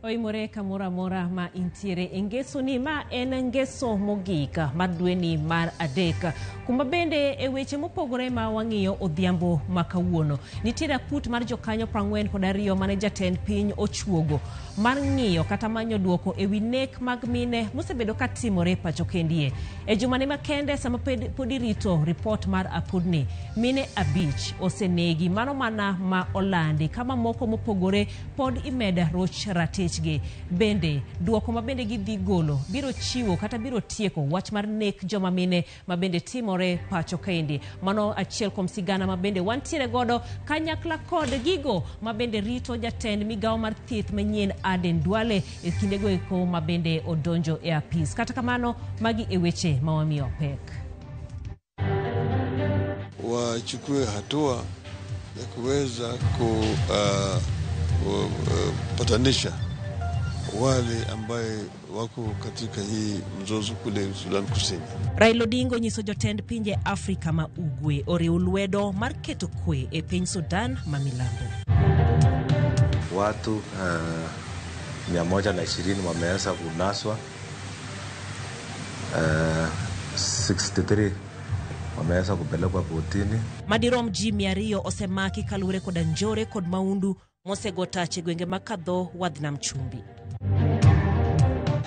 Oimore kamoro amora ma intiere e ngesoni. Ma en ngeso mogik mar dweni mar 3, kuma bende e weche mopogore ma wang'iyo odhiambo ma kawuono. Nitiere aput mar jokanyo 42 mane jatend piny ochuogo mar ng'iyo kata manyo duoko e wi nek mag mine mosebedo ka timore pacho kendie. E jumane makende sama pod irito ripot mar apudni, mine 5 osenegi, mano mana ma olandi kama moko mopogore pod imed roch ratichgi. Bende duoko ma bende gidhi golo biro chiwo kata biro tieko wach mar nek joma mine ma bende timore pacho kaendi. Mano achiel kuom sigana ma bende wantiere godo kanyakla kod gigo ma bende rito jatend migawo mar thieth manyien Aden Duale e kindego eko ma bende odonjo e apis. Kata kamano, magi e weche ma wamiyo pek. Wachukue hatua ya kuweza kupatanisha wale ambaye wako katika hii mzozo kule Sudan Kusini. Raila Odinga onyiso jotend pinje Afrika ma Ugwe oriw lwedo mar keto kwe e piny Sudan ma milambo. Watu 120 wameweza kunaswa, 63 wameweza kupelekwa kotini. Madirom ji 200 osemaki kaluwore koda njore kod maundu mosego tach e gwenge mag Kadho wadh nam chumbi.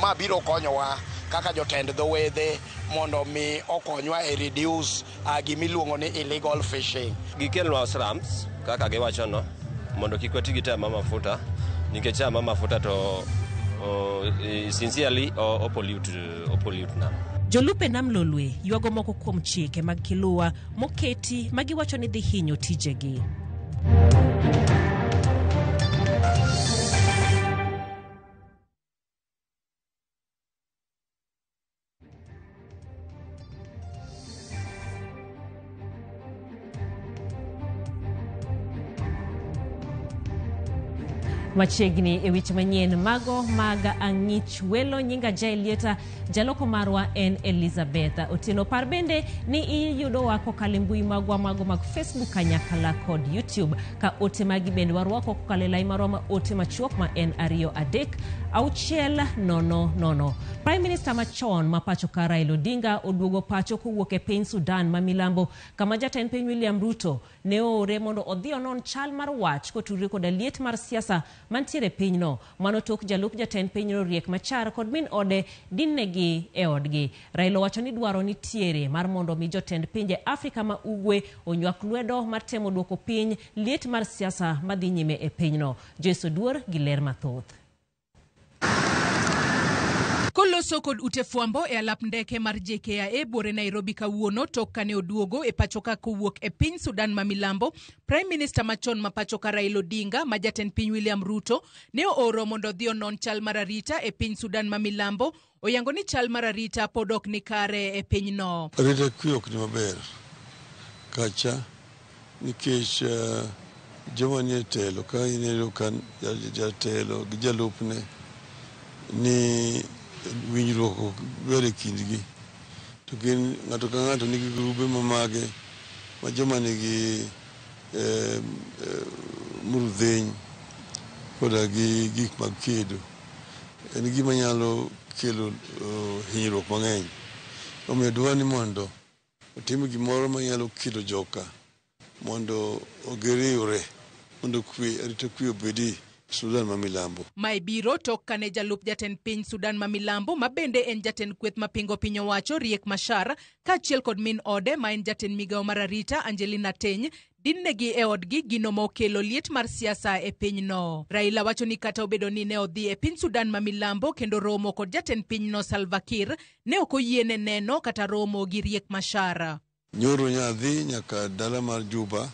Ma biro konyowa kaka jotend dho wedhe mondo mi okonywa e reduce gimiluongo ni illegal fishing. Gikelnwa slums kaka giwachono mondo kik wati gi taya ma mafuta, nikech taya ma mafuta to sincerely o pollute nam. Jolupe nam Lolwe ywago moko kuom chike mag Kilua moketi ma giwacho ni dhi hinyo tijegi. Machiegni e weche manyien mago mag ang'ich welo. Nyinga Jaelieta, jaloko marwa en Elizabeth Otieno. Par bende ni iyudowa kokalo e mbui magwa mago mag Facebook kanyakla kod YouTube, ka ote magi bende warwako kokalo e lai marwa ma ote machuok ma en 2 3 6 0 0. Prime Minister machon ma pacho ka Raila Odinga oduogo pacho kowuok e piny Sudan ma milambo, kama jatend piny William Ruto ne oore mondo odhi onon chal mar wach kotudore koda liet mar siasa mantiere e pinyno. Mano tok jalup jatend pinyno Riek Machar kod min ode dinnegi e odgi. Raila owacho ni dwaro nitiere mar mondo mi jotend pinje Afrika ma Ugwe onywak lwedo mar temo duoko piny liet mar siasa madhi nyime e pinyno. Joyce Oduor gi ler mathoth. Koloso kod ute fwambo e alap ndeke mar JKIA buore Nairobi kawuono tok kane oduogo e pacho ka kowuok e piny Sudan ma milambo, Prime Minister machon ma pacho ka Raila Odinga ma jatend piny William Ruto ne ooro mondo odhi onon chal mar arita e piny Sudan ma milambo, oyango ni chal mar arita pod ok ni kare e pinyno. Arita kwe ok ni maber kacha nikech joma nie telo ka ineno ka jatelo gi jalupne ni winjruok ok ber e kindgi, to gin ng'ato ka ng'ato nigi grube mamage ma joma nigi mrudheny koda gi gik mag kedo. En gima nyalo kelo hinyruok mang'eny. Omiyo dwa ni mondo otim gimoro manyalo kelo joka mondo giriwre mondo kwe, arita kwe obedi Sudan ma milambo. Mae biro tok kane jalup jatend piny Sudan ma milambo ma bende en jatend kweth mapingo piny owacho Riek Machar kaachiel kod min ode ma en jatend migawo mar arita Angelina Teny dinnegi e odgi, gino ma okelo liet mar siasa e pinyno. Raila wacho ni kata obedo ni ne odhi e piny Sudan ma milambo kendo romo kod jatend pinyno Salva Kiir, ne ok oyiene neno kata romo gi Riek Machar. Nyoro nyadhi nyaka dala mar Juba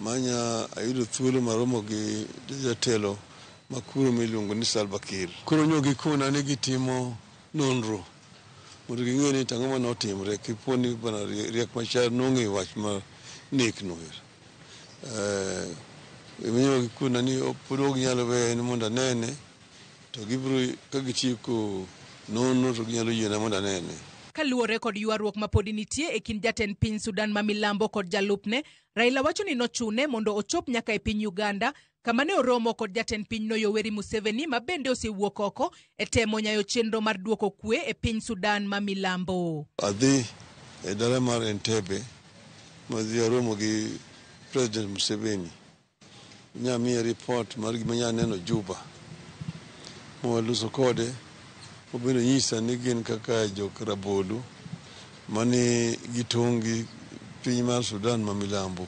manya ayudo thuolo maromo gi jatelo makuro miluongo ni Salva Kiir. Koro nyo gikona ni gitimo nonro mondo ging'e ni tang'o mane otimre kipo ni bwana Riek Machar nong'eyo wach mar nek no. Nyo gikona ni pod ok ginyal weye ni mondo anene, to gibiro ka gitieko nonro to ginyalo yiena mondo anene. Kaluwore kod ywaruok ma podi nitie e kind jatend piny Sudan ma milambo kod jalupne, Raila wacho ni nochune mondo ochop nyaka e piny Uganda kama ne oromo kod jatend pinyno Yoweri Museveni ma bende osewuok oko e temo nyayo chenro mar duoko kwe e piny Sudan ma milambo. Adhi e dala mar Entebbe madhi aromo gi President Museveni. Nyamiye report mar gima nyaneno Juba. Mawaloso kode, obiro nyisa ni gin kaka jok rabolo mane gitong' gi piny mar Sudan ma milambo.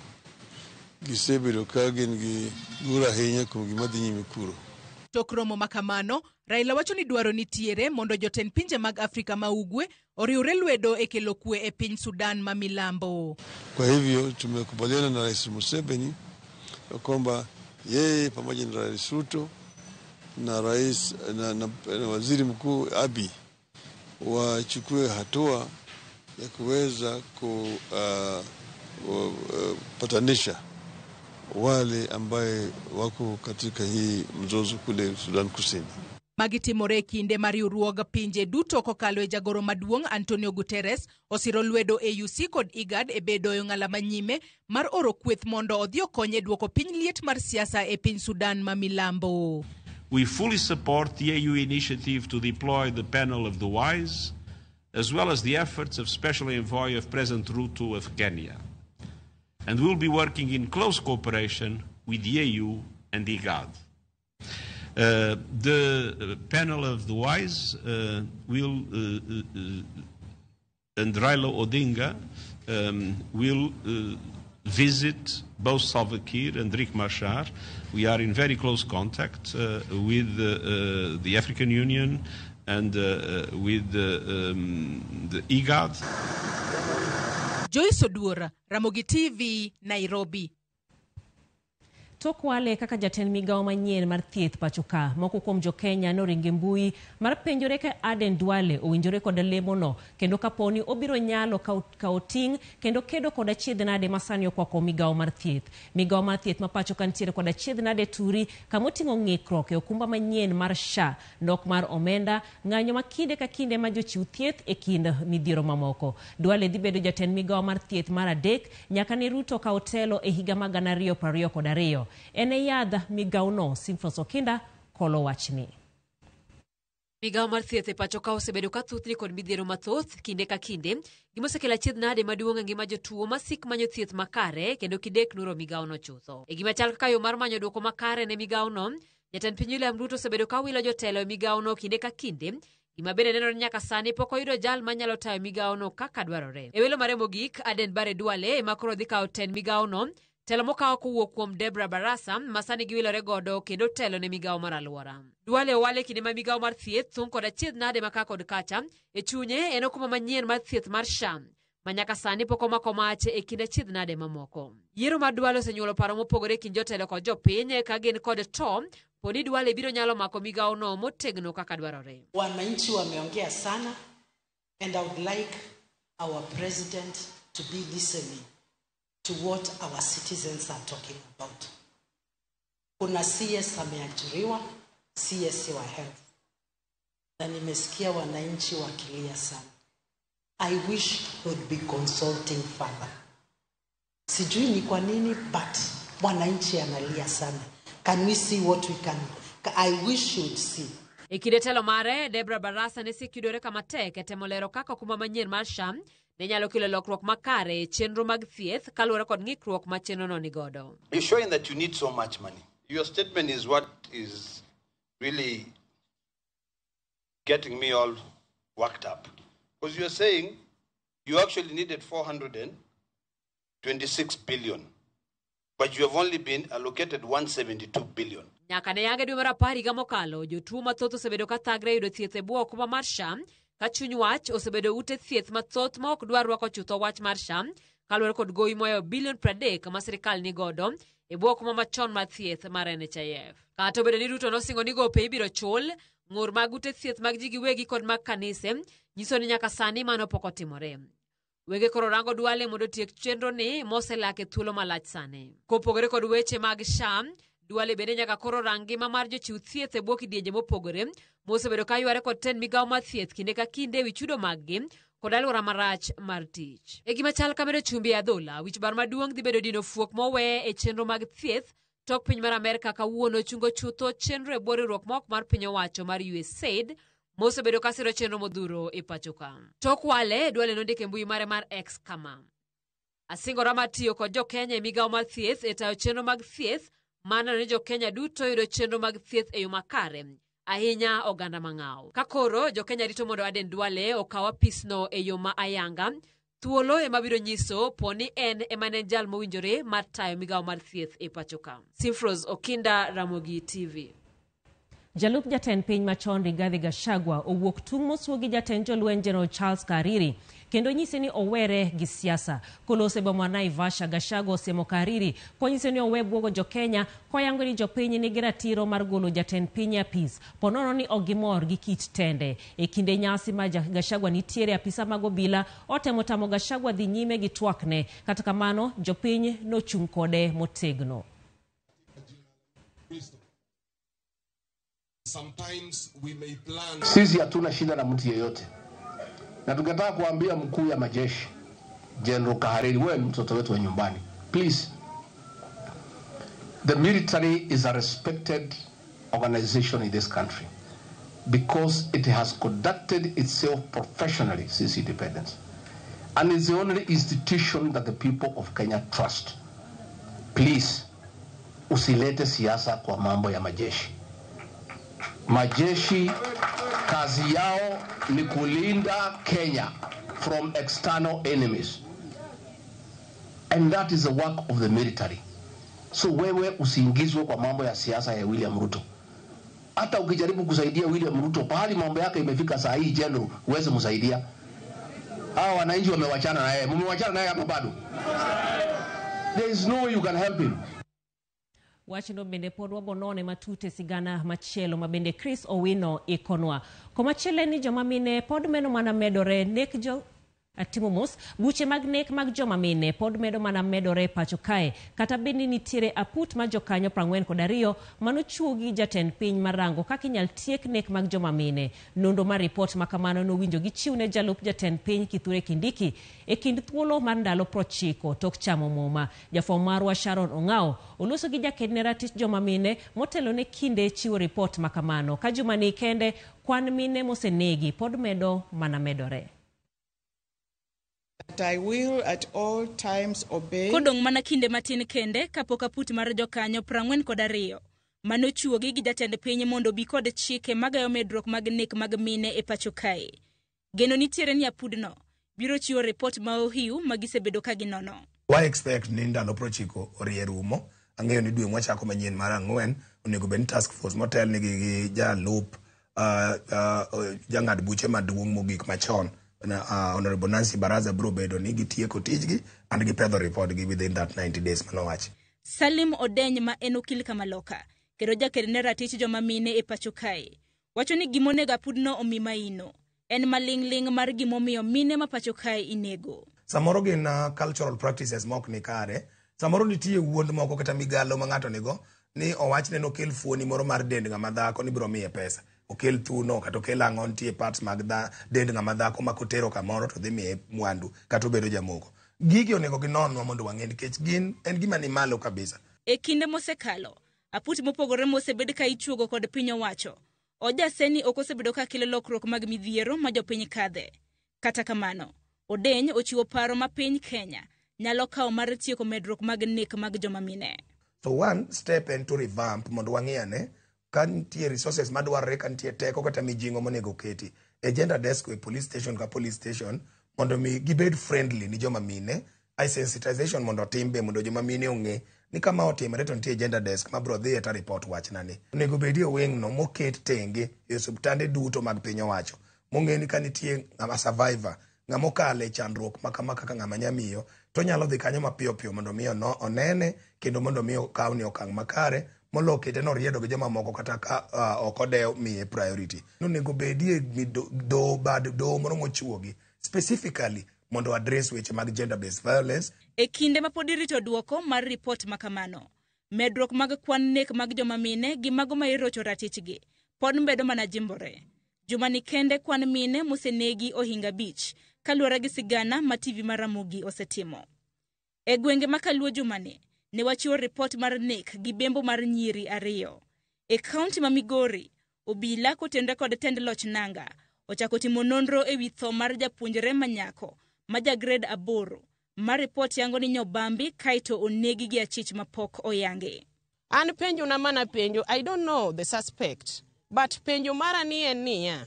Gisebedo ka gin gi luor ahinya kuom gima dhi nyime kuro. Tok romo ma kamano, Raila wacho ni dwaro nitiere mondo jotend pinje mag Afrika ma Ugwe oriwre lwedo e kelo kwe e piny Sudan ma milambo. Kwa hivyo tumekubaliana na Rais Museveni kwamba yeye pamoja na Rais Ruto na rais na waziri mkuu Abiy wachukue hatua ya kuweza kupatanisha wale ambaye wako katika hii mzozo kule Sudan Kusini. Magi timore e kinde ma riwruog pinje duto kokalo e jagoro maduong' Antonio Guterres osiro lwedo AUC kod IGAD e bedo e ong'ala manyime mar oro kweth mondo odhi okony e duoko piny liet mar siasa e piny Sudan ma milambo. We fully support the AU initiative to deploy the panel of the wise, as well as the efforts of Special Envoy of President Ruto of Kenya. And we'll be working in close cooperation with the AU and IGAD. The panel of the wise will, and Raila Odinga will visit both Salva Kiir and Riek Machar. We are in very close contact with the African Union and with the IGAD. Joyce Oduor, Ramogi TV, Nairobi. Tok wale kaka jatend migawo manyien mar thieth pacho ka, moko kuom jo-Kenya noringo e mbui mar penjore ka Aden Duale owinjore kod lemono kendo kaponi obiro nyalo kawo ting' kendo kedo kod achiedh nade ma sani okwako migawo mar thieth. Migawo mar thieth ma pacho ka nitiere kod achiedh nade turi kama oting'o ng'ikruok e okumba manyien mar SHA, nok mar omenda, ng'anyo ma kinde ka kinde ma jochiw thieth e kind midhiero mamoko. Duale dhi bedo jatend migawo mar thieth mar adek nyaka ne Ruto kaw telo e higa mar 2022. En e yadh migawono Simfros Okinda kolo wachni. Migawo mar thieth e pacho ka osebedo ka thuthni kod midhiero mathoth kinde ka kinde, gimosekelo achiedh nade maduong' e ngima jotuo masik manyo thieth makare kendo kidek nuro migawono chutho. E gima chal kaka yo mar manyo duoko makare ne migawono, jatend piny William Ruto osebedo ka wilo jotelo e migawono kinde ka kinde, gima bende nenore ni nyaka sani pok oyudo jal manyalo tayo migawono kaka dwarore. E welo mare mogik, Aden Bare Duale ema koro dhi kawo tend migawono, telo mokawo kowuok kuom Debra Barasa ma sani giwilore godo kendo telo ne migawo mar alwora. Duale owale kinde ma migawo mar thieth thung' kod achiedh nade ma ka kod kacha, e chunye en okumba manyien mar thieth mar SHA ma nyaka sani pok omako mach e kind achiedh nade mamoko. Yiero mar Duale osenyuolo paro mopogore e kind jotelo kod jopiny ka gin kod to poni Duale biro nyalo mako migawono motegno kaka dwarore. Wananchi wameongea sana and I would like our president to be listening to what our citizens are talking about. Kuna CS ameajiriwa, CS wa health, na nimesikia wananchi wakilia sana. I wish he would be consulting further. Sijui ni kwa nini, but mwananchi analia sana. Can we see what we can? I wish he would see. E kinde telo mare, Debra Barasa ne sik yudore kama tek e temo lero kaka okumba manyien mar SHA ne nyalo kelo lokruok makare e chenro mag thieth kaluwore kod ng'ikruok ma chenrono nigodo. You're showing that you need so much money. Your statement is what is really getting me all worked up. Because you're saying you actually needed 426 billion, but you have only been allocated 172 billion. Nyaka ne yange dwe mar apar higa mokalo, jotuo mathoth osebedo ka thagre yudo thieth e bwo okumba mar SHA, ka chuny wach osebedo ute thieth mathoth ma ok dwar rwako chutho wach mar SHA kaluwore kod gowi mohewo bilion 30 ma sirikal nigodo e bwo okumba machon mar thieth mar NHIF. Kata obedo ni Ruto nosingo ni gope ibiro chul, ng'ur mag ute thieth mag ji giwegi kod mag kanise nyiso ni nyaka sani mano pok otimore. Wenge koro rango Duale mondo otiek chenro ni moselak e thuolo malach sani. Kopogore kod weche mag SHA, Duale bende nyaka koro rang ngima mar jochiw thieth e bwo kidienje mopogore mosebedo ka yware kod tend migawo mar thieth kinde ka kinde ewi chudo mag-gi kod alwora marach mar tich. E gima chal ka medo chumbi e adhola, wich bar maduong' dhi bedo dino fuok mowe e chenro mag thieth. Tok piny mar Amerka kawuono chungo chutho chenro e bwo riwruok ma ok mar piny owacho mar USAID mosebedo ka siro chenro modhuro e pacho ka. Tok wale, Duale nondiko e mbui mare mar X kama: Asingora mar tiyo kod jo-Kenya e migawo mar thieth e tayo chenro mag thieth mar neno ni jo-Kenya duto yudo chenro mag thieth e yo makare, ahinya oganda mang'aw. Ka koro jo-Kenya rito mondo Aden Duale okaw apisno e yo ma ayanga, thuolo ema biro nyiso po ni en ema ne en jal mowinjore mar tayo migawo mar thieth e pacho ka. Simfros Okinda, Ramogi TV. Jalup jatend piny machon Rigathi Gachagua owuok tung' mosuo gi jatend jolweny General Charles Kariri kendo nyise ni owere gi siasa. Koloso e boma Naivasha, Gachagua osiemo Kariri konyise ni owe buogo jo-Kenya koyango ni jopiny nigi ratiro mar golo jatend piny e apis ponono ni ok gimor gi kit tende. E kinde nyasi ma Gachagua nitiere, apisa mag obila otemo tamo Gachagua dhi nyime gi twakne. Kata kamano, jopiny nochung' kode motegno. Sisi hatuna shida na mtu yeyote, na tungetaka kuambia mkuu ya majeshi General Kahariri, wewe ni mtoto wetu wa nyumbani, please, the military is a respected organization in this country because it has conducted itself professionally since independence and is the only institution that the people of Kenya trust. Please, usilete siasa kwa mambo ya majeshi. Majeshi kazi yao ni kulinda Kenya from external enemies. And that is the work of the military. So wewe usiingizwe kwa mambo ya siasa ya William Ruto. Hata ukijaribu kusaidia William Ruto pahali mambo yake imefika saa hii, general, huwezi msaidia. Hawa wananchi wamewachana na yeye. Mmewachana naye hapa bado. There is no way you can help him. Wachno bende pod wabonone matut e sigana machielo ma bende Chris Owino ikonwa. Komachielo en ni joma mine pod meno mana medore nek jo atimo mos, buche mag nek mag joma mine pod medo mana medore pacho kae, kata bed ni nitiere aput mar jokanyo 42 manochuogi jatend piny marango kaka inyal tiek nek mag joma mine. Nonro mar ripot ma kamano nowinjo gichiw ne jalup jatend piny Kithure Kindiki e kind thuolo mar ndalo 90 tok chamo muma. Jafwambo marwa Sharon Ong'ao oloso gi jaked ne ratich joma mine motelo ne kinde chiwo ripot ma kamano. Ka juma ni kende kwan mine mosenegi pod medo mana medore. That I will at all times obey. Kodong' mana kinde matin kende kapok aput mar jokanyo 42 manochuogi gi jatend piny mondo obi kod chike magayo medruok mag nek mag mine e pacho kae. Geno nitiere ni apudno biro chiwo ripot ma ohiu ma gisebedo ka ginono. Wa expect ni ndalo 90 orie rumo. Ang'eyo ni dwe mwachako manyien mar 4 onego bed ni task force motelnigi gi jalup jang'ad buche maduong' mogik machon Honorable Nancy Baraza biro bedo ni gitieko tijgi and gipedho report gi within that 90 days manowachi. Salim Odeny ma en okil Kamaloka kendo jaked ne ratich joma mine e pacho kae wacho ni gimonego apudno omi maino en maling'ling' mar gimomiyo mine ma pacho kae inego. Samoro gin cultural practices mok ni kare, samoro nitie wuond moko kata migalo ma ng'ato nigo ni owachne nokel fuoni moro mar dend ng'ama dhako ni biro miye pesa, okel thuno kata okel ang'o, nitie parts mag dend ng'ama dhako ma kotero kamoro to dhi miye mwandu kata obedo jamoko. Gigi onego ginonwa mondo wang'e nikech gin en gima ni malo kabisa. E kinde mosekalo, aput mopogore mosebed ka ichuogo kod piny owacho ojase ni ok osebedo ka kelo lokruok mag midhiero ma jopiny kadhe. Kata kamano, Odeny ochiwo paro ma piny Kenya nyalo kawo mar tieko medruok mag nek mag joma mine. So one step en to revamp mondo wang'i ane ka nitie resources madwarore, ka nitie teko kata mijing'o monego oketi e gender desk e police station ka police station mondo mi gibed friendly ni joma mine. Ai sensitization mondo otim be mondo joma mine ong'e ni kama otimore to nitie gender desk mabiro dhiye ta report wachna ni. Onego bedie wing no moket tenge e osiptande duto mag piny owacho mong'e ni ka nitie ng'ama survivor, ng'ama okale chandruok ma kama kaka ng'ama nyamiyo, to onyalo dhi kanyo mapiyo piyo mondo mi onene kendo mondo mi okawne okang' makare molo kete noriedo gi jomamoko kata ka ok odew miye priority. Onego bedie doho, bad doho moro mochuogi specifically mondo address weche mag gender based violence. E kinde ma pod irito duoko mar ripot ma kamano, medruok mag kwan nek mag joma mine gi mago ma irocho ratichgi pod medo mana jimbore. Jumani kende kwan mine mosenegi ohinga 5 kaluwore gi sigana ma TV mar Ramogi osetimo. E gwenge ma kaluo jumani, ne wachiwo ripot mar nek gi bembo mar nyiri 2. E kaunti ma Migori, obila kotenore kod tend loch nanga ochako timo nonro ewi tho mar japuonjre manyako ma ja grade 8 ma ripot yango ni nyobambi kaeto onegi gi achich mapok oyangi. An penjo na mana penjo, I don't know the suspect, but penjo mara ni en niya,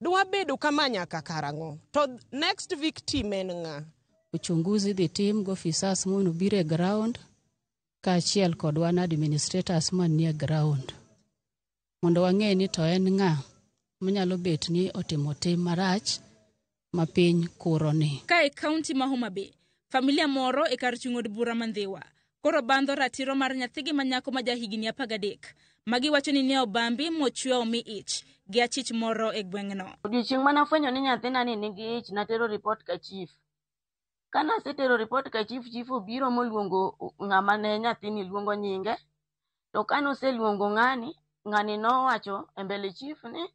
dwa bedo kama nyaka karang'o? To next victim en ng'a? Uchunguzi idhi tim gi ofisas mondo obiro e ground kaachiel kod wan administrators manie ground mondo wang'e ni to en ng'a manyalo bet ni otimo tim marach ma piny kuro ni. Ka e kaunti ma Homa Bay, familia moro e kar chung' od bura ma Ndhiwa koro bandho ratiro mar nyathigi ma nyako ma jahigni 13 ma giwacho ni ne obambi mochwe omi ich gi achich moro e gweng'no. Odiochieng' mane afwenyo ni nyathina ni nigi ich, natero report ka chief. Kane asetero report ka chief, chief obiro moluongo ng'ama ne nyathini luongo nyinge. To kane oseluongo ng'ani, ng'ani nowacho e mbele chief ni,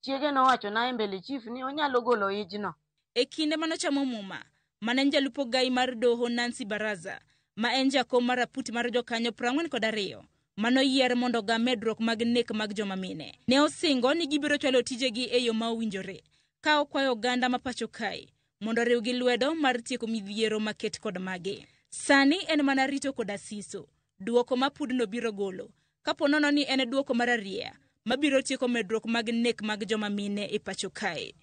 chiege nowacho na e mbele chief ni onyalo golo ijno. E kinde manochamo muma, mane en jalupo gai mar doho Nancy Baraza, ma en jakom mar aput mar jokanyo 42, manoyier mondo ogam medruok mag nek mag joma mine. Ne osingo ni gibiro chwalo tijegi e yo ma owinjore, ka okwayo oganda ma pacho kae mondo oriwgi lwedo mar tieko midhiero maket kod magi. Sani en mana rito koda siso, duoko ma pudno biro golo, kapo nono ni en duoko mar arieya mabiro tieko medruok mag nek mag joma mine e pacho kae.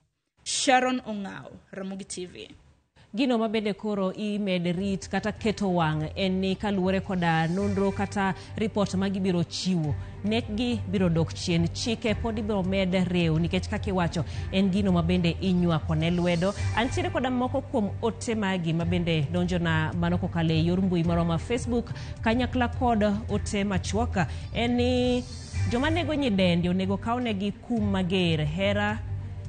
Sharon Ong'ao, Ramogi TV. Gino mabende koro imed rit kata keto wang' en ni kaluwore koda nonro kata ripot ma gibiro chiwo, nekgi biro dok chien, chike pod ibiro med riw nikech kaka iwacho en gino mabende inywako ne lwedo. Antiere koda moko kuom ote magi mabende donjona mano kokalo e yor mbui marwa ma Facebook kanyakla kod ote machuok en ni joma nego nyidendi onego kawnegi kum mager.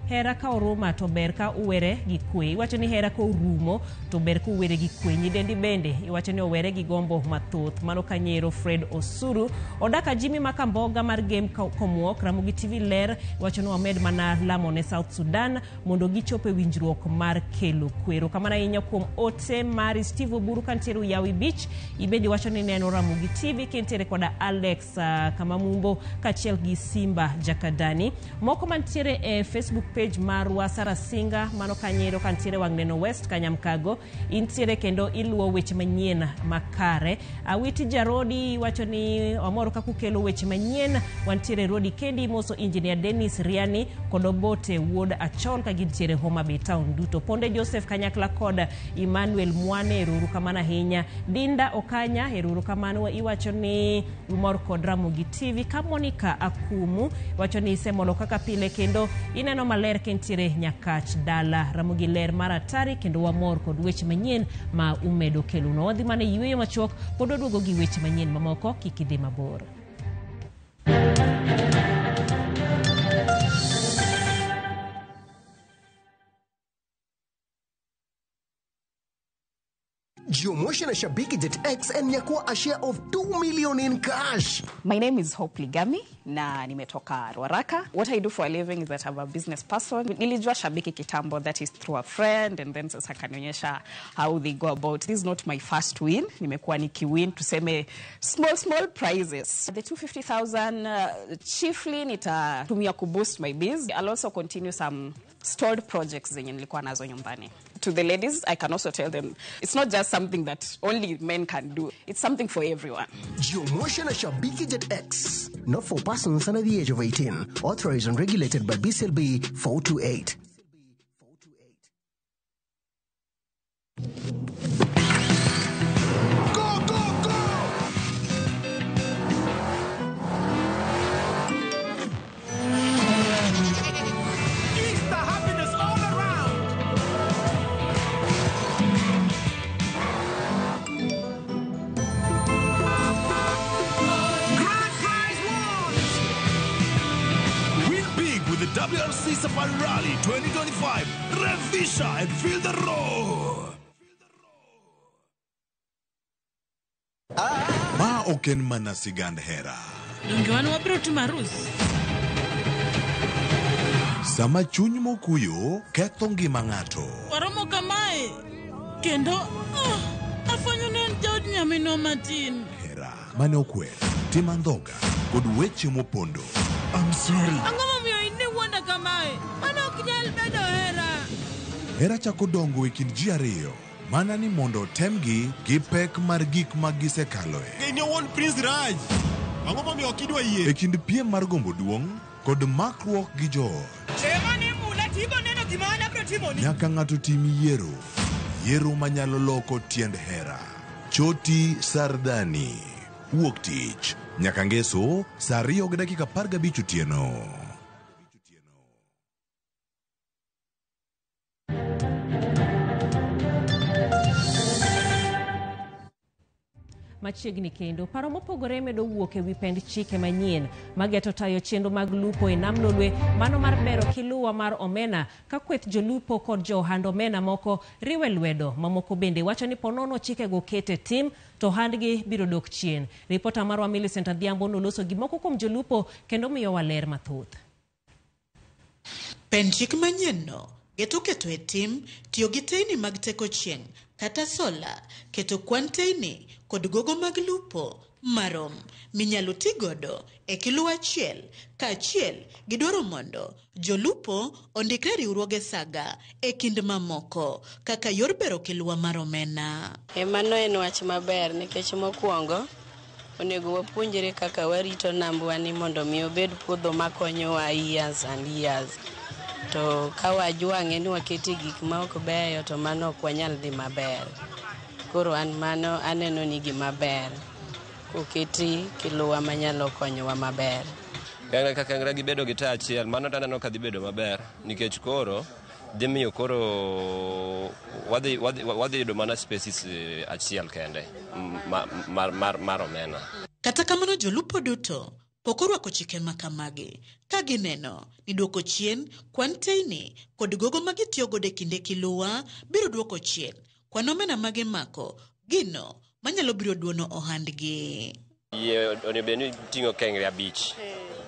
Hera ka oruma to ber ka uwere gi kwe. Iwacho ni hera ka orumo to ber ka uwere gi kwe. Nyidendi bende iwacho ni owere gi gombo mathoth. Mano kanyero Fred Osuru. Odaka Jimmy Makamboga mar Game Komwok, Ramogi TV ler iwacho ni wamed mana lamo ne South Sudan mondo gichop e winjruok mar kelo kwe. Erokamano ahinya kuom ote mari Steve Oburu kantiere Uyawi Beach. Ibende iwacho ni neno Ramogi TV kintiere koda Alex Kamamumbo kaachiel gi Simba Jakadani. Moko mantiere e Facebook page marwa Sara Singa mano kanyero kantiere wang' neno West Kanyamkago intiere kendo iluwo weche manyien makare. Awiti Jarodi wacho ni wamor kaka ukelo weche manyien. Wantiere Rodi Kendi moso Engineer Dennis Riani kod Obote Wuod Achol ka gintiere Homa Bay Town duto. Ponde Joseph kanyakla kod Emmanuel Mwane eruru kamano ahinya. Dinda Okanya eruru kamano iwacho ni umor kod Ramogi TV. Ka Monica Akumu wacho ni isemolo kaka pile kendo ineno maler kintiere Nyakach dala. Ramogi ler mar atari kendo wamor kod weche manyien ma umedo kelonwa. Wadhi mana e yueyo machuok pod waduogo gi weche manyien mamoko, kik idhi mabor. Jiomotion na Shabiki Jet X and nyakua a share of 2 million in cash. My name is Hope Ligami na nimetoka Ruaraka. What I do for a living is that I'm a business person. Nilijua Shabiki kitambo, that is through a friend, and then sasa kanionyesha how they go about. This is not my first win. Nimekuwa nikiwin tuseme small prizes. The 250,000 chiefly nitatumia kuboost my biz. I'll also continue some stalled projects zenye nilikuwa nazo nyumbani. To the ladies, I can also tell them it's not just something that only men can do. It's something for everyone. Jiomotion na Shabiki Jet X. Not for persons under the age of 18. Authorized and regulated by BCLB 428. Go, go, go! Easter happiness all around! Grand prize won! Win big with the WRC Safari Rally 2025. Revisha and feel the roar! Ma ok en mana sigand hera. Donge wan wabiro timo arus? Sama chuny mokuyo ketho ngima ng'ato. Waromo kamae kendo Afwenyo ni en jaod nyaminwa matin. Hera mane okwer, tim andhoga kod weche mopondo. I'm sorry. Ang'o momiyo in iwuonda kamae? Mano ok nyal bedo hera. Hera chako dongo e kind ji ariyo mana ni mondo otemgi gi pek mar gik ma gisekaloe. Geni owuon Prince Raj. Ang'o momiyo ok idwa yie? E kind piem mar gombo duong' kod makruok gi joot. Chema ni mula tibo neno gima an abiro timoni. Nyaka ng'ato tim yiero. Yiero manyalo loko tiend hera. Choti Sardani. Wuok tich. Nyaka ngeso saa 2:15 otieno. Machiegni kendo paro mopogore medo wuok e wi pend chike manyien mageto tayo chenro mag lupo e nam Lolwe, mano mar bero kiluwa mar omena ka kweth jolupo kod jo ohand omena moko riwe lwedo. Mamoko bende wacho ni ponono chikego kete tim to ohandgi biro dok chien. Ripota marwa Millicent Adhiambo noloso gi moko kuom jolupo kendo miyowa ler mathoth. Pend chik manyienno geto keto e tim tiyo gi teyni mag teko chieng' kata sola, keto kwan teyni kod gogo mag lupo marom minyalo ti godo e kilo achiel kaachiel gi dwaro mondo jolupo ondikre e riwruoge saga e kind mamoko kaka yor bero kiluwa mar omena. Mano en wach maber nikech mokwongo onego wapuonjre kaka warito nambwa ni mondo mi obed puodho makonyowa years and years. To ka wajwang'e ni wakete gik ma ok beyo to mano ok wanyal dhi maber. Koro an mano aneno ni gima ber koketi kiluwa manyalo konyowa maber. Kangre ka kangre gibedo gi taya achiel, mano to aneno ka dhi bedo maber nikech koro dhi miyo koro wadhi yudo mana species achiel kende mar omena. Kata kamano jolupo duto pok orwako chike ma kamagi ka gineno ni duoko chien kwan teyni kod gogo ma gitiyo godo e kinde kiluwa biro duoko chien kwan omena ma gimako, gino manyalo biro duono ohandgi. Yie onego bed ni ting'o kengre 5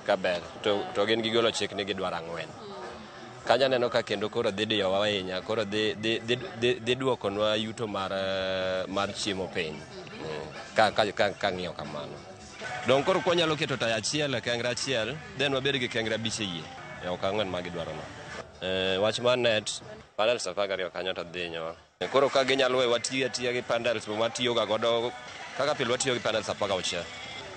kaber to gin gigolo chik ni gidwaro 4. Kanyo aneno ka kendo koro dhi diyowa ahinya, koro dhi duokonwa yuto mar chiemo piny ka ng'iyo kamano. Dong koro kwanyalo keto taya achiel e kengre achiel, then wabed gi kengre 5 e yie, ok 4 ma gidwarono. Wach mar net, panels 12 kanyo to dhi hinyowa. Koro ka ginyalo weyo watiyo atiya gi panels mawatiyoga godo kaka pile watiyo gi panels 16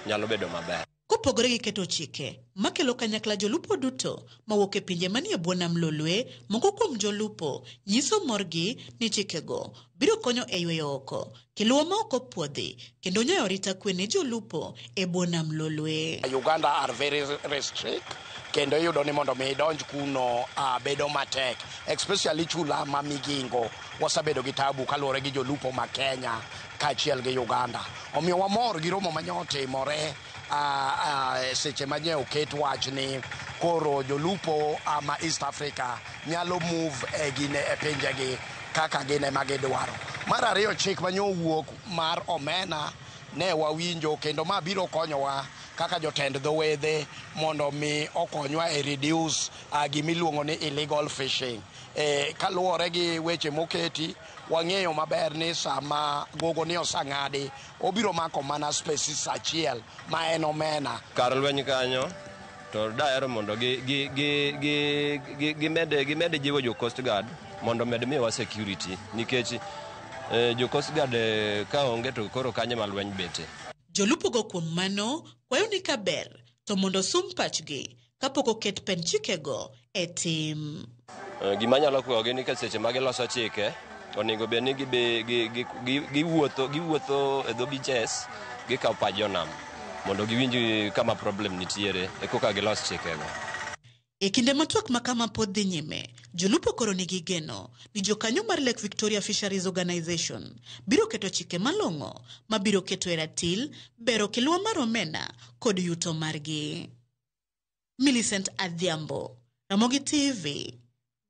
nyalo bedo maber. Kopogore gi keto chike makelo kanyakla jolupo duto mawuok e pinje manie bwo nam Lolwe, moko kuom jolupo nyiso morgi ni chikego biro konyo e yweyo oko kiluwa ma ok opuodhi kendo nyayo arita kwe ne jolupo e bwo nam Lolwe. Uganda are very restrict kendo iyudo ni mondo mi idonj kuno bedo matek, especially chula ma Migingo wasebedo gi tabu kaluwore gi jolupo ma Kenya kaachiel gi Uganda. Omiyo wamor gi romo mane otimore seche manye oket wach ni koro jolupo ma East Africa nyalo move e gine e pinjegi kaka gin ema gidwaro. Mar ariyo, chik manye owuok mar omena ne wawinjo kendo ma biro konyowa kaka jotend dho wedhe mondo mi okonywa e reduce gimiluongo ni illegal fishing. Kaluwore gi weche moketi, wang'eyo maber ni sama gogo ni osang'adi, obiro mako mana species achiel ma en omena. Kar lweny kanyo to dahero mondo gimed jiwo jo Coast Guard mondo med miyowa security nikech jo Coast Guard ka onge to koro kanye ma lweny bete. Jolupo go kuom mano kwayo ni kaber to mondo sum pachgi kapok oket pend chikego e tim. Gima nyalo kwayogi ni ka seche ma giloso chike onego bed ni giwuotho e dho beaches gikawo pach jonam mondo giwinj kama problem nitiere e koka gilos chikego. E kinde ma twak ma kama pod dhi nyime, jolupo koro nigi geno ni jokanyo mar Lake Victoria Fisheries Organization biro keto chike malong'o mabiro keto e ratil bero kiluwa mar omena kod yuto margi. Millicent Adhiambo, Ramogi TV,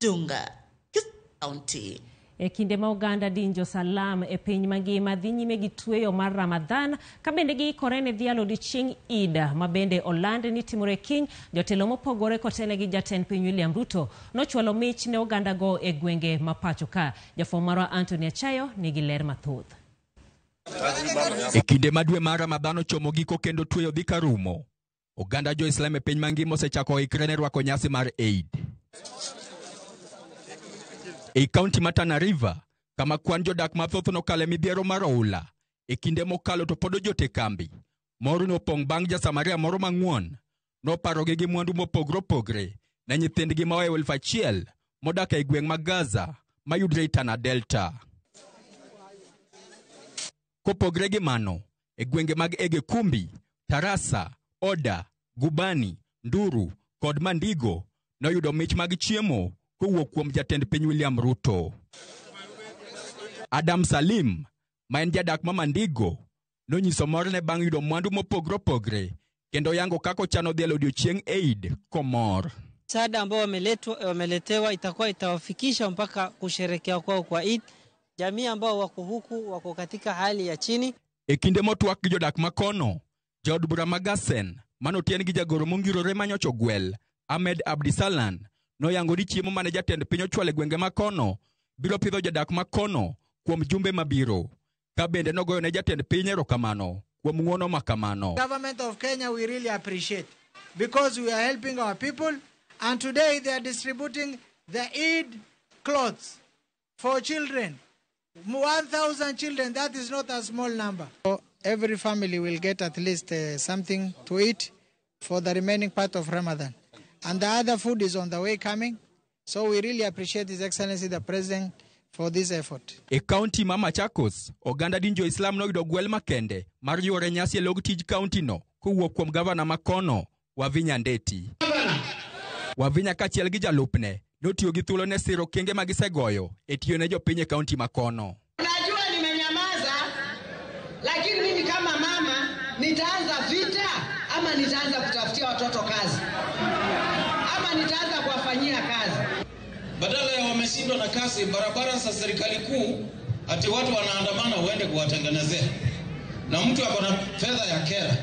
Dunga, Kisii County. E kinde ma oganda dinjo salam e piny mangima dhi nyime gi tweyo mar Ramadhan ka bende giikore ne dhialo odiechieng' Eid ma bende oland ni timore kiny, jotelo mopogore kotene gi jatend piny William Ruto nochwalo mich ne ogandago e gwenge ma pacho ka. Jafwambo marwa Anthony Achayo nigi ler mathoth. E kinde ma dwe mar Ramadhan ochomo giko kendo tweyo dhi karumo, oganda jo-Islam e piny mangima osechako ikre ne rwako nyasi mar Eid. Ei kaunti ma Tana River, kama kwan jodak mathoth nokale midhiero mar oula e kinde mokalo to pod ojot e kambi, mor nopong' bang' ja-Samaria moro mang'won noparogi gi mwandu mopogre opogre ne nyithindgi maohewo 1,000 modak ei gweng' ma Gaza mayudre ei Tana Delta. Kopogre gi mano, e gwenge mag Egekumbi, Tarasa, Oda, Gubani, Nduru kod Mandigo noyudo mich mag chiemo kowuok kuom jatend piny William Ruto. Adam Salim, ma en jadak ma Mandigo, nonyiso morne bang' yudo mwandu mopogre opogre kendo yango kaka ochano dhialo odiochieng' Eid komor. Msaada ambao wameletewa itakuwa itawafikisha mpaka kusherekea kwao kwa Eid. Jamii ambao wako huku wako katika hali ya chini. E kinde motwak gi jodak makono, jaod bura ma Gasen manotien gi jagoro mongirore manyocho gwel, Ahmed Abdisalan, noyango ni chiemo mane jatend piny ochwalo e gwenge makono biro pidho jodak makono kuom jumbe mabiro. Ka bende nogoyo ne jatend piny erokamano kuom ng'uono makamano. Government of Kenya we really appreciate because we are helping our people, and today they are distributing the Eid clothes for children. 1,000 children, that is not a small number. So every family will get at least something to eat for the remaining part of Ramadan. And the other food is on the way coming. So we really appreciate His Excellency the President for this effort. E kaunti ma Machakos, oganda din jo-Islam noyudo gwel makende mar yuore nyasi e log tij kaunti no kowuok kuom gavana makono, Wavinya Ndeti. Wavinya kaachiel gi jalupne notiyo gi thuolo ne siro okenge ma gisegoyo e tiyo ne jopiny e kaunti makono. Unajua nimenyamaza, lakini mimi kama mama nitaanza vita ama nitaanza kutafutia watoto kazi ama nitaanza kuwafanyia kazi. Badala ya wameshindwa na kazi barabara za serikali kuu, ati watu wanaandamana uende kuwatengenezea, na mtu ako na fedha ya kera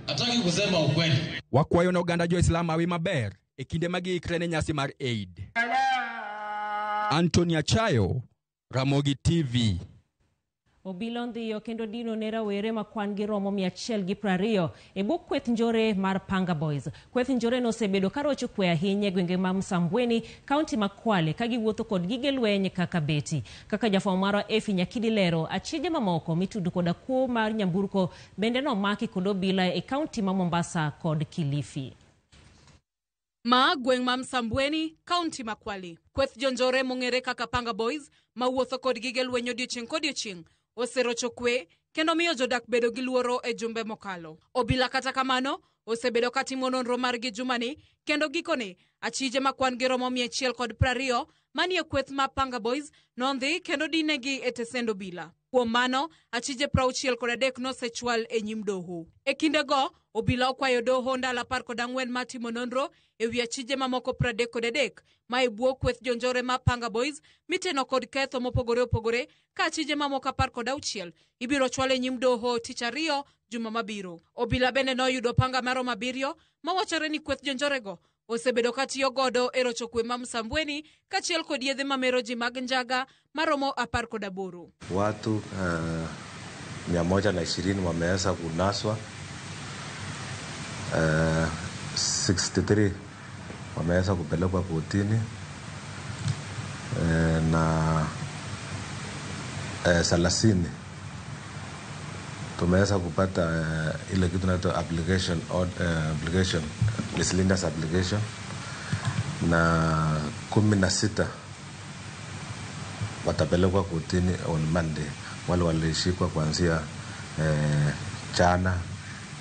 hataki kusema ukweli. Wakwayo na oganda jo-Islam hawi maber e kinde ma giikre ne nyasi mar Eid. Anthony Achayo, Ramogi TV. Obila ondhiyo kendo dino ne rawere ma kwan gi romo 120 e bwo kweth njore mar Panga Boys. Kweth njore no osebedo karocho kwe ahinya e gwenge ma Msambweni, kaunti ma Kwale, ka giwuotho kod gige lweny kaka beti. Kaka jafwambo marwa Efi Nyakidi lero, achije mamoko mitudo koda kuo mar nyamburko bende nomaki kod obila e kaunti ma Mombasa kod Kilifi. Ma gweng' ma Msambweni, kaunti ma Kwale. Kweth jonjore mong'ere kaka Panga Boys mawuotho kod gige lweny odiochieng' kodiochieng' oserocho kwe kendo miyo jodak bedo gi luoro e jumbe mokalo. Obila kata kamano osebedo katimo nonro margi jumani kendo gikone achije ma kwan gi romo 120 manie kweth ma Panga Boys nondhi kendo dinegi e tesend obila. Kuom mano, achije 63 nosechwal e nyim doho. E kindego, obila okwayo doho ndalo 14 mar timo nonro e wi achije mamoko 33 ma e bwo kweth jonjore ma Panga Boys miteno kod ketho mopogore opogore, ka achije mamoko 16 ibiro chwal e nyim doho tich ariyo juma mabiro. Obila bende noyudo panga maromo 7 mawachore ni kweth jonjorego osebedo katiyo godo e rocho kwe ma Msambweni kaachiel kod yedhe mamero ji mag njaga maromo 18. Watu 120 wameweza kunaswa, 63 wameweza kupelekwa kotini, na 30 tumeweza kupata ile kitu inaitwa application, miscellaneous application, na 16 watapelekwa kotini on Monday, wale walishikwa kuanzia jana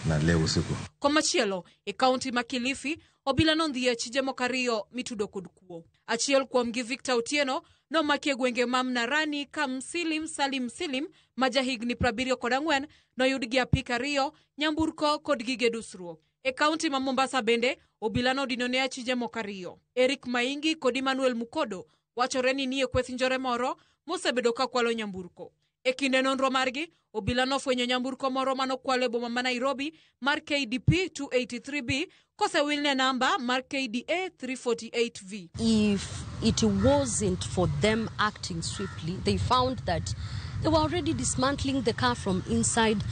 na leo usiku. Komachielo e kaunti ma Kilifi, obila nondhi e achije moko ariyo mitudo kod kuo. Achiel kuomgi Victor Otieno nomaki e gwenge ma Mnarani ka Msilim Salim Silim ma jahigni 74 noyud gi apiko 2, nyamburko kod gige dusruok. E kaunti ma Mombasa bende, obila nodino ne achije moko ariyo. Eric Maingi kod Emmanuel Mukodo wachore ni nie kweth njore moro mosebedo ka kwalo nyamburko. E kinde nonro margi, obila nofwenyo nyamburko moro manokwalo e boma ma Nairobi mar KDP 283B kosewilne namba mar KDA 348V. If it wasn't for them acting swiftly, they found that They were already dismantling the car from inside,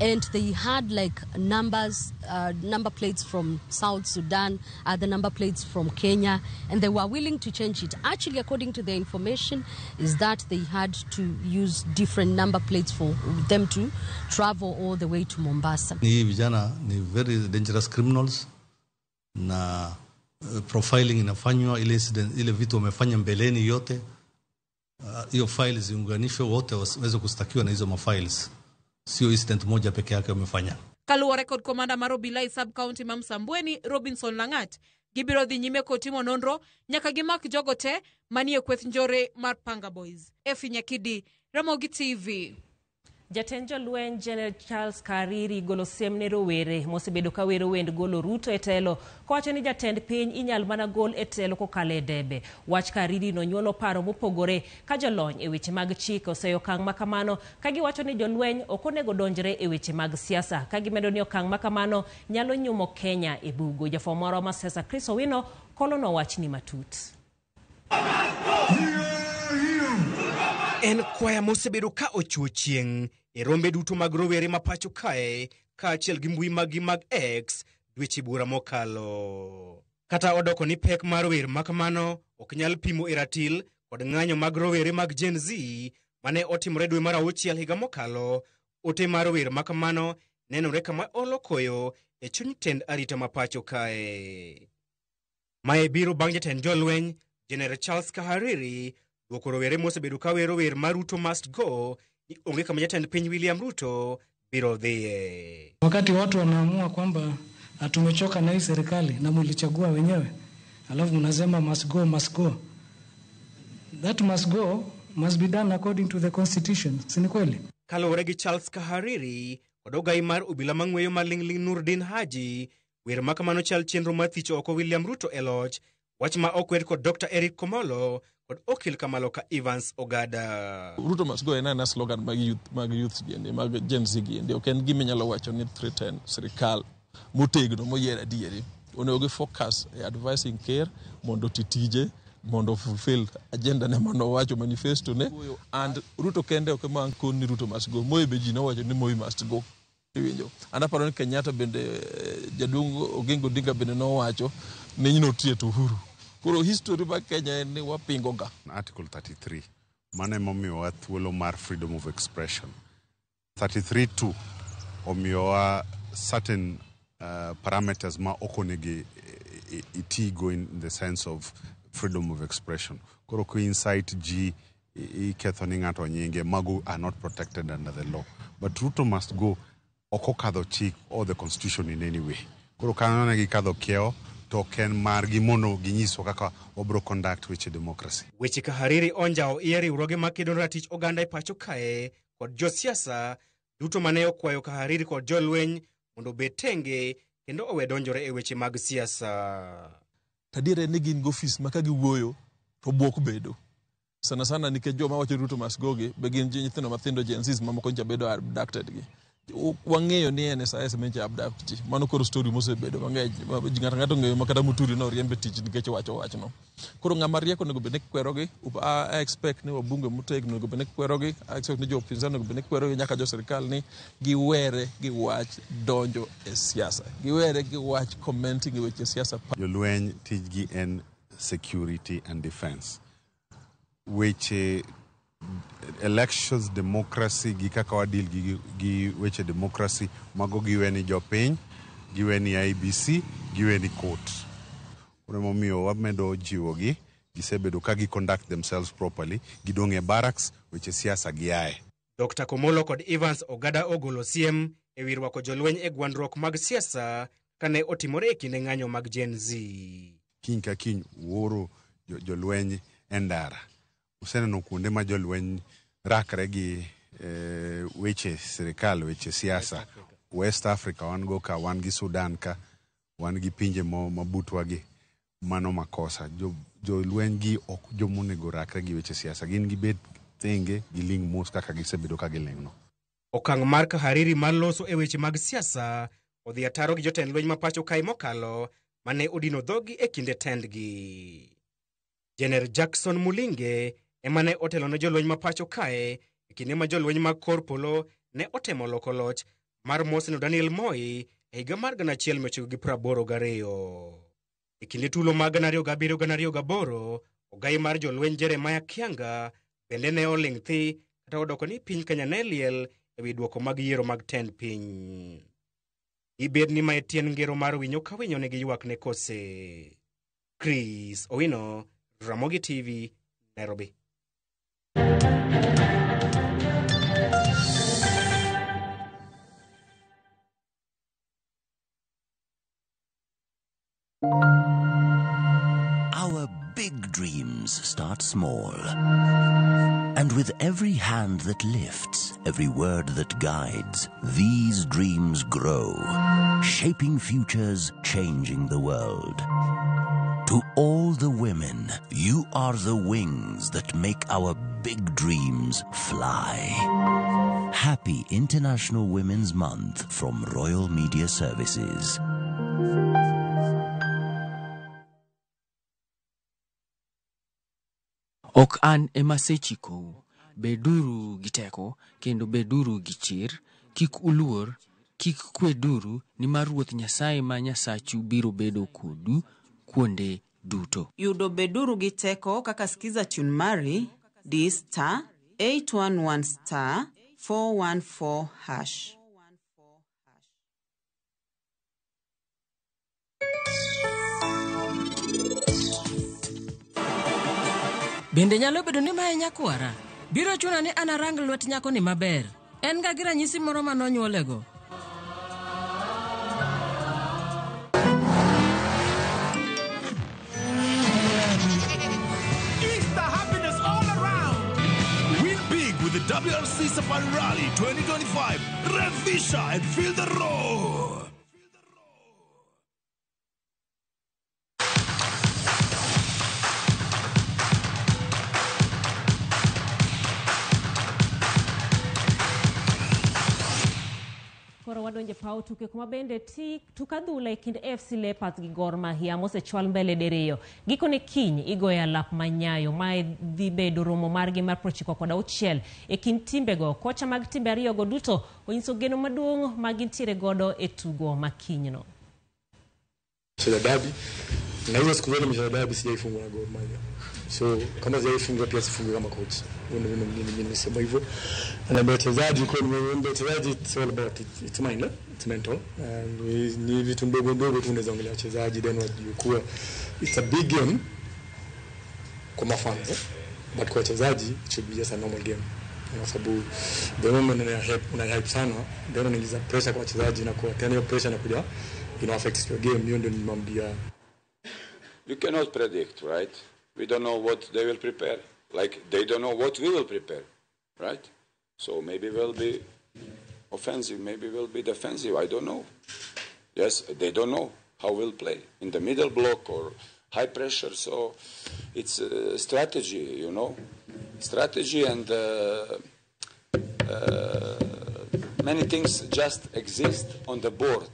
and they had like numbers, number plates from South Sudan, other number plates from Kenya, and they were willing to change it. Actually, according to their information, is that they had to use different number plates for them to travel all the way to Mombasa. Hii vijana ni very dangerous criminals na profiling inafanywa, ile incident, ile vitu wamefanya mbeleni yote, hiyo files ziunganishwe, wote waweze kustakiwa na hizo mafiles, sio incident moja peke yake wamefanya. Kaluwore kod komanda mar obila e sub county ma Msambweni, Robinson Langat, gibiro dhi nyime kod timo nonro nyaka gimak jogo te manie kweth njore mar Panga Boys. Efi Nyakidi, Ramogi TV. Jatend jolweny General Charles Kariri golo siem ne rowere mosebedo ka wero wend golo Ruto e telo kowacho ni jatend piny inyal mana gol e telo kokalo e debe. Wach Kariri nonyuolo paro mopogore ka jolony e weche mag chik oseyo okang' makamano ka giwacho ni jolweny ok onego donjre e weche mag siasa, ka gimedo ni okang' makamano nyalo nyumo Kenya e bugo. Jafwambo marwa ma siasa Chris Owino kolono wachni matut. En kwaya mosebedo ka ochuo chieng' e rombe duto mag rowere ma pacho kae kaachiel gi mbui maggi mag X dweche buora mokalo. Kata odoko ni pek mar wer makamano ok nyal pimo e ratil kod ng'anyo mag rowere mag Gen Z mane otimore dwe mar auchiel higa mokalo, ote mar wer makamano nenore kama olo koyo e chuny tend arita ma pacho kae. Mae biro bang' jatend jolweny General Charles Kahariri duoko rowere mosebedo ka wero wer mar Ruto must go ni onge kama jatend piny William Ruto biro dhiye. Wakati watu wanaamua kwamba tumechoka na hii serikali na mlichagua wenyewe, alafu mnasema must go, must go. That must go must be done according to the constitution. Si ni kweli? Kaluwore gi Charles Kahariri kod ogai mar obila mang'weyo maling'ling' Nurdin Haji, wer makamano chal chenro mar thicho oko William Ruto e loch, wach ma okwer kod Dr. Eric Komolo kod okil kamaloka Evans Ogada. Ruto must go en aena slogan mag youth, mag youths giendi, mag Gen Z giendi. Ok en gima inyalo wacho ni threaten sirikal motegno moyier adieri. Onego gi focus e advising ker mondo oti tije, mondo fulfill agenda ne mano owacho manifesto ne. And Ruto kende ok ema kon ni Ruto must go. Moi be ji nowacho ni Moi must go. Iwinjo. And aparo ni Kenyatta bende, jaduong' Oginga Odinga bende nowacho ni notie to Uhuru. Koro history mar Kenya en ni wapingo ga. Article 33 mano emomiyowa thuolo mar freedom of expression. 33.2 omiyowa certain parameters ma ok onego itigo in the sense of freedom of expression. Koro ki incite ji, iketho ni ng'ato nyinge, mago are not protected under the law. But Ruto must go ok okadho chik or the constitution in any way. Koro kanyo ne gikadho kiewo to ok en margi mondo ginyiswa kaka wabro conduct weche democracy. Weche Kahariri onjawo iye riwruoge makedo ne ratich oganda e pacho kae kod josiasa duto mane okwayo Kahariri kod jolweny mondo obed tenge kendo owe donjore e weche mag siasa. Tadier en ni gin gi ofis ma ka giwuoyo to bwok bedo. Sana sana nikech joma wacho Ruto must go gi be gin nyithindo mathindo Gen Zs mamoko nyocha bedo abducted gi. Wang'eyo ni NSIS mencha abduct ji. Mano koro story mosebedo mang'eny. Ji ng'ato ng'ato ong'eyo ma kata Muturi noriembe tich nikech owacho wachno. Koro ng'ama riek onego bed ni kwerogi. I expect ni wabunge motegno onego bed ni kwerogi. I expect ni jo upinzani onego bed ni kwerogi nyaka jo sirikal ni giwere gi wach donjo e siasa. Giwere gi wach commenting e weche siasa. Jolweny tijgi en security and defense. Weche elections, democracy gi kaka wadeal gi weche democracy mago giwe ni jopiny, giwe ni IEBC, giwe ni court. Koro emomiyo wamedo jiwogi, gisebedo ka gi conduct themselves properly, gidong' e barracks, weche siasa giaye. Dr. Komolo kod Evans Ogada ogolo siem e wi rwako jolweny e gwandruok mag siasa kane otimore e kinde ng'anyo mag Gen Z. Kiny ka kiny uoro jolweny e ndara. Useneno kuonde ma jolweny rakre gi weche sirikal, weche siasa. West Africa wan go ka, wan gi Sudan ka, wan gi pinje mabutwa gi. Mano makosa. Jolweny gi ok jomonego rakre gi weche siasa. Gin gibed thenge, giling' mos kaka gisebedo ka giling'no. Okang' mar Kahariri mar loso e weche mag siasa odhi ataro gi jotend lweny ma pacho kae mokalo mane odino dhogi e kinde tendgi. Jener Jackson Mulinge ema ne otelo ne jolweny ma pacho kae e kinde ma jolweny mag kor polo ne otemo loko loch mar Moseno Daniel Moi e higa mar 1982. E kinde tulo mag 2007-2008, ogai mar jolweny Jeremiah Kianga bende ne oling' thi kata odoko ni piny Kenya ne liel ewi duoko mag yiero mag tend piny. Ibed ni mae tiend ngero mar winyo ka winyo nigi ywakne kose. Chris Owino, Ramogi TV, Nairobi. Our big dreams start small. And with every hand that lifts, every word that guides, these dreams grow, shaping futures, changing the world. To all the women, you are the wings that make our big dreams fly. Happy International Women's Month from Royal Media Services. Ok an ema asechikou, beduru gi teko kendo beduru gi chir, kik uluor, kik kweduru, nimar Ruoth Nyasaye ma Nyasachu biro bedo kodu kuonde duto. Yudo beduru gi teko kaka skiza tune mari di star 811 star 414 hash. Bende nyalo bedo ni mae nyakwara? Biro chuna ni anarang lwet nyakoni maber. En ga gi ranyisi moro ma nonyuolego. Easter happiness all around. Win big with the WRC Safari Rally 2025. Revisha and feel the roar. Koro wadonje paw tuke kuma bende tuk adhula e kind AFC Leopards gi Gor Mahia mosechwal mbele diriyo. Gikone kiny igoyo alap manyayo mae dhi bedo romo margi mar 96 e kind timbego. Kocha mag timbe ariyogo duto onyiso geno maduong' ma gintiere godo e tugo ma kinyno. Mchezo dabi na hizo siku zote mchezo dabi sijaifungwa na Gor Mahia. So kama sijaifungwa pia sifungwi kama coach. Mimi nimesema hivyo. Na wachezaji kwa nimeomba wachezaji, it's all about it, it's mind, it's mental. And ni vitu ndogo ndogo tu unaweza ongelea wachezaji then wajue kuwa it's a big game kwa mafans, but kwa wachezaji it should be just a normal game. Kwa sababu the moment una hype sana, then unaingiza pressure kwa wachezaji na kwa tena hiyo pressure inakuja ina affect your game. Hiyo ndio nimwambia. You cannot predict, right? We don't know what they will prepare. Like they don't know what we will prepare, right? So maybe we'll be offensive, maybe we'll be defensive. I don't know. Yes, they don't know how we'll play in the middle block or high pressure. So it's a strategy, you know, strategy and many things just exist on the board.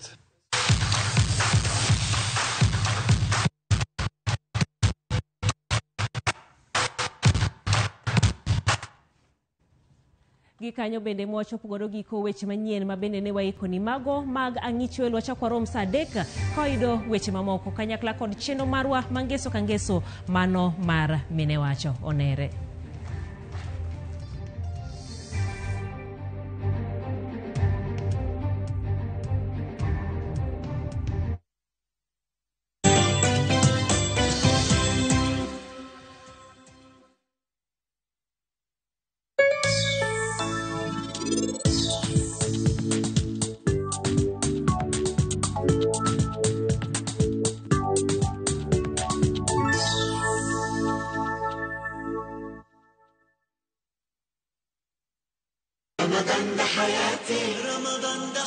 Gikanyo bende mwachopo godo giko weche manyien ma bende ne waiko ni mago mag ang'icho welo wachako warom saa 3 ka wayudo weche mamoko kanyakla kod chenro marwa mangeso ka ngeso mano mar mine wacho onere. رمضان ده حياتي، رمضان ده